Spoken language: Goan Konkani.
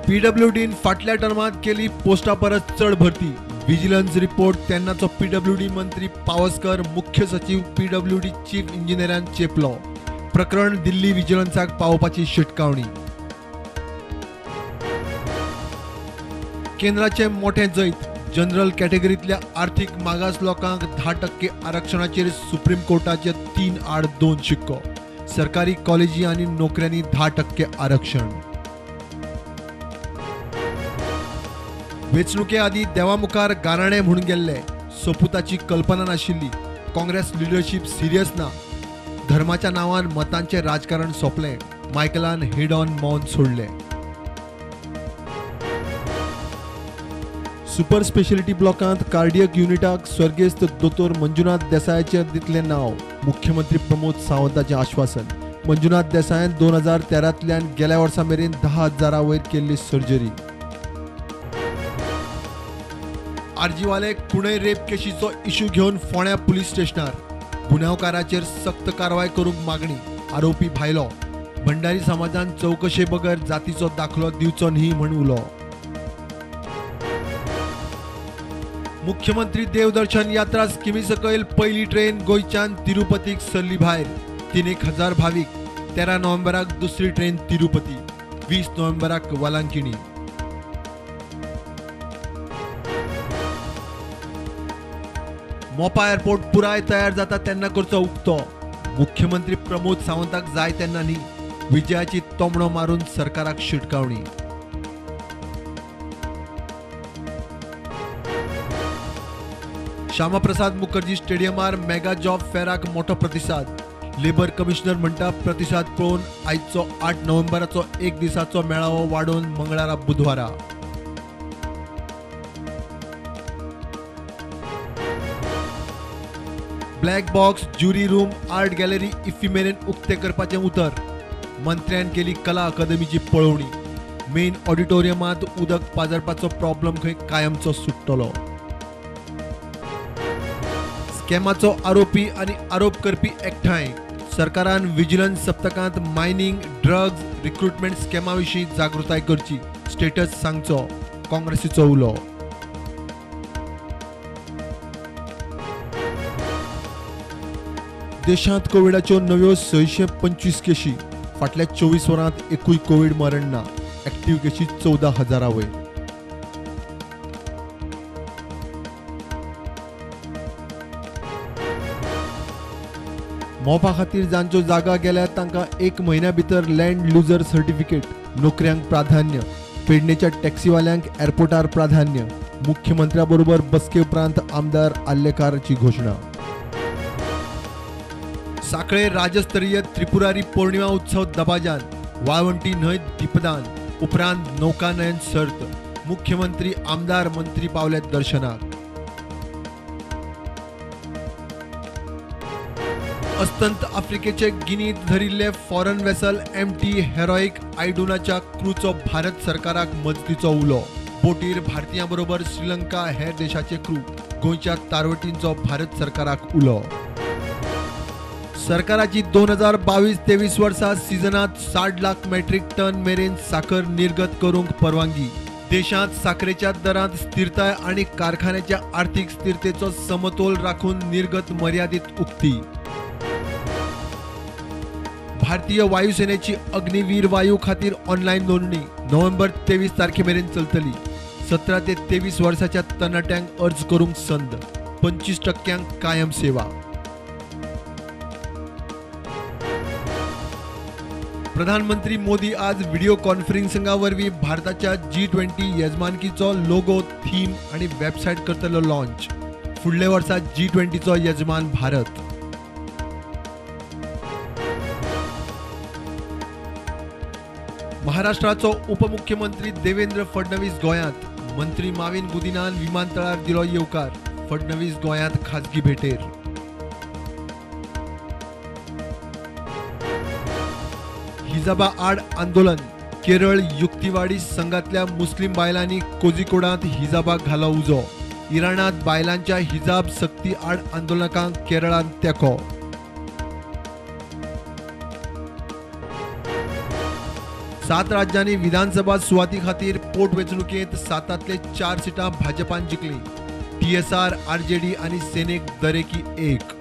पीडब्ल्यूडीन फाटल्या टर्मांत केली पोस्टा परस चड भरती. विजिलन्स रिपोर्ट तेन्नाचो पीडब्ल्यूडी मंत्री पावसकर, मुख्य सचीव, पीडब्ल्यूडी चीफ इंजिनियरान चेपलो. प्रकरण दिल्ली विजिलन्साक पावोवपाची शिटकावणी. केंद्राचे मोठे जैत. जनरल कॅटेगरीतल्या आर्थिक मागास लोकांक 10% आरक्षणाचेर सुप्रीम कोर्टाचे 3-2 शिक्को. सरकारी कॉलेजी आनी नोकऱ्यांनी 10% आरक्षण. वेंचणुके आदीं देवा मुखार गाराणें म्हूण गेल्ले, सोपुताची कल्पना नाशिल्ली. काँग्रेस लिडरशीप सिरियस ना. धर्माच्या नांवान मतांचें राजकारण सोंपलें. मायकलान हेड ऑन मौन सोडलें. सुपर स्पेशलिटी ब्लॉकांत कार्डियक युनिटाक स्वर्गेस्त दोतोर मंजुनाथ देसायाचें दितलें नांव. मुख्यमंत्री प्रमोद सावंताचें आश्वासन. मंजुनाथ देसायान 2013तल्यान गेल्या वर्सा मेरेन 10,000 वयर केल्ली सर्जरी. आरजीवाले कुणय रेप केशीचो इश्यू घेवन फोंड्या पुलीस स्टेशनार. गुन्यांवकाराचेर सक्त कारवाय करूंक मागणी. आरोपी भायलो. भंडारी समाजान चवकशे बगर जातीचो दाखलो दिवचो न्ही म्हूण उलो. मुख्यमंत्री देवदर्शन यात्रा स्किमी सकयल पयली ट्रेन गोंयच्यान तिरुपतीक सरली भायर. 3,000 भावीक. 13 नोव्हेंबराक दुसरी ट्रेन तिरुपती, 20 नोव्हेंबराक वालांकिणी. मोपा एअरपोर्ट पुराय तयार जाता तेन्ना करचो उक्तो. मुख्यमंत्री प्रमोद सावंताक जाय तेन्ना न्ही. विजयाची तोमणो मारून सरकाराक शिटकावणी. श्यामाप्रसाद मुखर्जी स्टेडियमार मेगा जॉब फेराक मोठो प्रतिसाद. लेबर कमिशनर म्हणटा प्रतिसाद पळोवन आयचो 8 नोव्हेंबराचो एक दिसाचो मेळावो वाडोवन मंगळारा बुधवारा. Black box, jury room, art gallery IFFI मेरेन उक्ते करपाचें उतर. मंत्र्यान केली कला अकादमीची पळोवणी. मेन ऑडिटोरियमांत उदक पाजरपाचो प्रॉब्लम खंय कायमचो सुट्टलो. स्कॅमाचो आरोपी आनी आरोप करपी एकठांय. सरकारान विजिलन्स सप्तकांत मायनिंग, ड्रग्ज, रिक्रुटमेंट स्कॅमा विशीं जागृताय करची. स्टेटस सांगचो. काँग्रेसीचो उलो. देशांत कोविडाच्यो नव्यो 625 केशी. फाटल्या 24 वरांत एकूय कोविड मरण ना. एक्टिव्ह केशी 14,000 वयर. मोपा खातीर जांच्यो जागा गेल्या तांकां 1 म्हयन्या भितर लँड लुजर सर्टिफिकेट. नोकऱ्यांक प्राधान्य. पेडणेच्या टॅक्सीवाल्यांक एअरपोर्टार प्राधान्य. मुख्यमंत्र्या बरोबर बसके उपरांत आमदार आर्लेकाराची घोशणा. साखळे राज्यस्तरीय त्रिपुरारी पौर्णिमा उत्सव दबाजान. वाळवंटी न्हंयत दीपदान. उपरांत नौकानयन सर्त. मुख्यमंत्री, आमदार, मंत्री पावले दर्शनाक. अस्तंत आफ्रिकेचे गिनीत धरिल्ले फॉरन वेसल MT heroic आयडुनाच्या क्रूचो भारत सरकाराक मजतीचो उलो. बोटीर भारतीयां बरोबर श्रीलंका हेर देशाचे क्रू. गोंयच्या तारवटींचो भारत सरकाराक उलो. सरकाराची 2022-23 वर्सा सिजनांत 60 लाख मेट्रीक टन मेरेन साखर निर्गत करूंक परवानगी. देशांत साखरेच्या दरांत स्थिरताय आनी कारखान्याच्या आर्थिक स्थिरतेचो समतोल राखून निर्गत मर्यादीत उक्ती. भारतीय वायुसेनेची अग्निवीर वायू खातीर ऑनलायन नोंदणी नोव्हेंबर 23 तारखे मेरेन चलतली. 17 ते 23 वर्साच्या तरणाट्यांक अर्ज करूंक संद. 25% कायम सेवा. प्रधानमंत्री मोदी आज व्हिडिओ कॉन्फरन्सिंगा वरवीं भारताच्या G20 येजमानकीचो लोगो, थीम आनी वेबसायट करतलो लॉन्च. फुडल्या वर्सा G20चो येजमान भारत. महाराष्ट्राचो उपमुख्यमंत्री देवेंद्र फडणवीस गोंयांत. मंत्री माविन गुदिनान विमानतळार दिलो येवकार. फडणवीस गोंयांत खाजगी भेटेर. हिजाबा आड आंदोलन. केरळ युक्तिवाडी संघातल्या मुस्लिम बायलांनी कोझिकोडांत हिजाबाक घालो उजो. इराणांत बायलांच्या हिजाब सक्ती आड आंदोलकांक केरळांत तेंको. 7 राज्यांनी विधानसभा सुवाती खातीर पोटवेंचणुकेंत 7 4 सिटां भाजपान जिखलीं. टीएसआर, आरजेडी आनी सेनेक दरेकी 1.